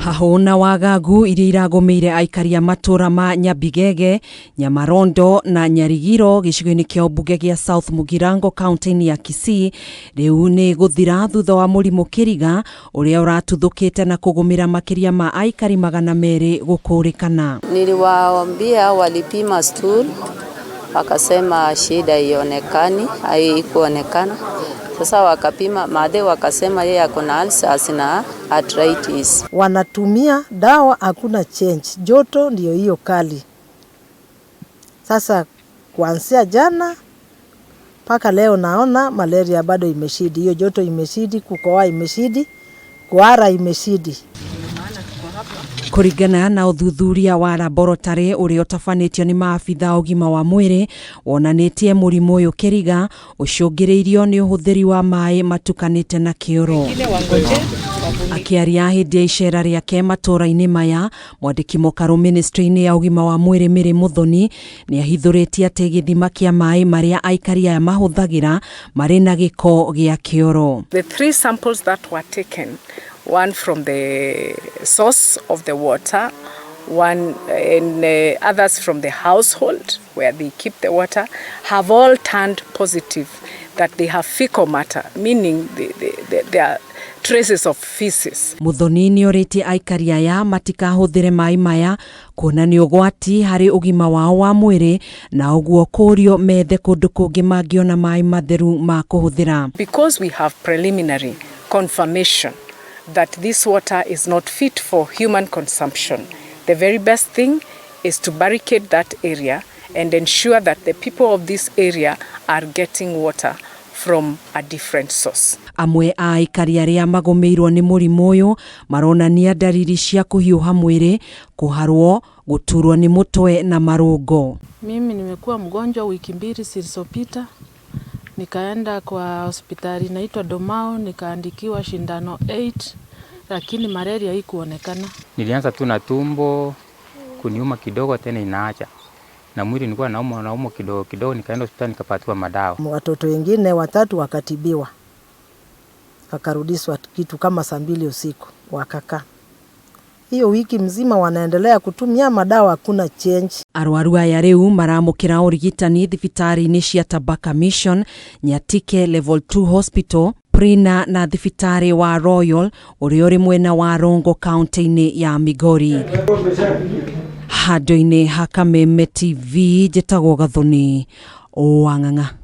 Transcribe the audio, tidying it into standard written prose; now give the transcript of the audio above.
Hahũ na wagagu iria iragũmĩire aikari a matũra ma Nyabigege, Nyamarondo na Nyarigiro gĩcigo-inĩ kĩa ũmbunge gĩa South Mugirango kaunti-inĩ ya Kisii rĩu nĩ gũthira thutha wa mũrimũ kĩriga ũrĩa ũratuthũkĩte na kũgũmĩra makĩria ma aikari 200 gũkũrĩkana. Niliwaambia walipima stool wakasema shida ionekani, haikuonekana. Sasa wakapima mathe wakasema yeye ako na ulcers na arthritis. Wanatumia dawa hakuna change, joto ndio hiyo kali. Sasa kuanzia jana mpaka leo naona malaria bado imeshidi, hiyo joto imeshidi, kukohoa imeshidi, kuhara imeshidi. Kũringana na ũthuthuria wa laboratory ũrĩa ũtabanĩtio nĩ maabitha a ũgima wa mwĩrĩ wonanĩtie mũrimũ ũyũ kĩriga ũcũngĩrĩirio nĩ ũhũthĩri wa maĩ matukanĩte na kĩoro. Akĩaria hĩndĩ ya icera rĩake matũra-inĩ maya, mwandĩki mũkarũ ministry-inĩ ya ũgima wa mwĩrĩ Mary Muthoni nĩ ahithũrĩtie atĩ gĩthima kĩa maĩ marĩa aikari aya mahũthagĩra marĩ na gĩko gĩa kĩoro. The three samples that were taken, one from the source of the water, one and others from the household where they keep the water, have all turned positive that they have fecal matter, meaning they are traces of feces. Muthoni nĩ orĩtie aikari aya matikahũthĩre maĩ maya kuona nĩ ũgwati harĩ ũgima wao wa mwĩrĩ na ũguo kũrio methe kũndũ kũngĩ mangĩona maĩ matheru ma kũhũthĩra. Because we have preliminary confirmation that this water is not fit for human consumption, the very best thing is to barricade that area and ensure that the people of this area are getting water from a different source. Amwe a aikari arĩa magũmĩirwo nĩ mũrimũ ũyũ maronania ndariri cia kũhiũha mwĩrĩ, kũharwo, gũturwo nĩ mũtwe na marũngo. Mimi nimekuwa mgonjwa wiki mbili zilizopita, nikaenda kwa hospitali inaitwa Domao, nikaandikiwa shindano 8 lakini malaria haikuonekana. Nilianza tu na tumbo kuniuma kidogo, tena inaacha na mwili nilikuwa naumwa naumwa kidogo kidogo, nikaenda hospitali nikapatiwa madawa. Watoto wengine watatu wakatibiwa, wakarudishwa kitu kama saa 2 usiku, wakakaa hiyo wiki mzima wanaendelea kutumia madawa, hakuna change. Arwaru aya rĩu maramũkĩra ũrigitani thibitarĩ-inĩ cia Tabaka Mission, Nyatike Level 2 Hospital, Prina na thibitarĩ wa Royal ũrĩa ũrĩ mwena wa Rongo kaunti-inĩ ya Migori. Handũ-inĩ ha Kameme TV njĩtagwo Gathoni Wang'ang'a.